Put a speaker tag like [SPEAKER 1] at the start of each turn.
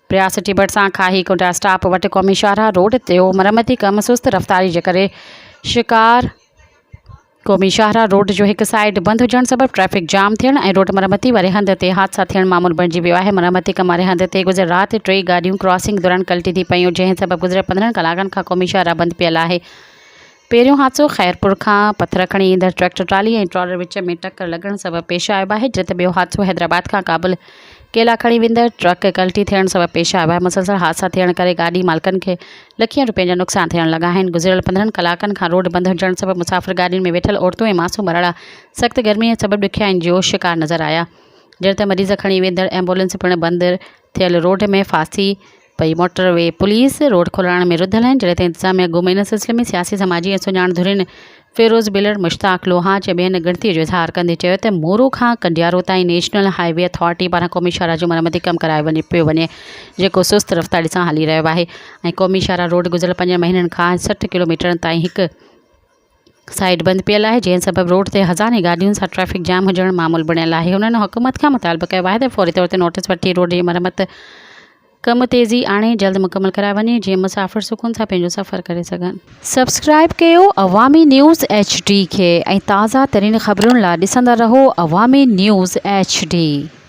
[SPEAKER 1] پريا city ڀرسان کاهي ڪنڊا stop وٽ قومي شاهراهه روڊ تي مرمتي ڪم سست رفتاري جي ڪري شڪار قومي شاهراهه روڊ جو هڪ سائيڊ بند هجڻ سبب ٽريفڪ جام ٿيڻ ۽ روڊ مرمتي واري هنڌ تي حادثا ٿيڻ معمول بڻجي ويو آهي. مرمتي ڪم واري هنڌ تي گذريل رات ٽي گاڏيون ڪراسنگ دوران ڪلٽي ٿي پيون جنهن سبب گذريل 15 ڪلاڪن کان قومي شاهراهه بند پيل آهي. پهريون حادثو خيرپور کان پٿر کڻي ايندڙ ٽريڪٽر ٽرالي ۽ ٽرالر وچ ۾ ٽڪر لڳڻ سبب پيش آيو آهي جڏهن ته ٻيو حادثو حيدرآباد کان ڪابل ڪيلا کڻي ويندڙ ٽرڪ ڪلٽي ٿيڻ سبب پيش آيو آهي مسلسل حادثا ٿيڻ ڪري گاڏي مالڪن کي لکين روپين جا نقصان ٿيڻ لڳا آهن گذريل 15 ڪلاڪن کان روڊ بند هجڻ سبب مسافر گاڏين ۾ ويٺل عورتون ۽ معصوم ٻارڙا سخت گرمي سبب ڏکيائين جو شڪار نظر آيا جڏهن ته مريض کڻي ويندڙ ايمبولينس پڻ بند ٿيل روڊ ۾ ڦاسي پئي موٽر وي پوليس روڊ کولرائڻ ۾ رڌل آهن جڏهن ته انتظاميا گم ان سلسلي ۾ سياسي سماجي ۽ سڃاڻ ڌرين فيروز ٻلڙ، مشتاق لوهاچ ۽ ٻين ڳڻتي جو اظهار ڪندي چيو ته مورو کان ڪنڊيارو تائين نيشنل هاء وي اٿارٽي پاران قومي شاهراهه جو مرمتي ڪم ڪرايو وڃي پيو وڃي جيڪو سست رفتاري سان هلي رهيو آهي ۽ قومي شاهراهه روڊ گذريل پنجن مهينن کان 60 ڪلوميٽرن تائين هڪ سائيڊ بند پيل آهي جنهن سبب روڊ تي هزارين گاڏين سان ٽريفڪ جام هجڻ معمول بڻيل آهي هنن حڪومت کان مطالبو ڪيو آهي ته فوري طور تي نوٽيس وٺي روڊ جي مرمت ڪم تيزي آڻي جلد مڪمل ڪرايو وڃي جيئن مسافر سڪون سان پنهنجو سفر ڪري سگهن. سبسڪرائب ڪيو عوامي نيوز ايڇ ڊي کي ۽ تازه ترين خبرن لا ڏسندا رهو عوامي نيوز ايڇ ڊي.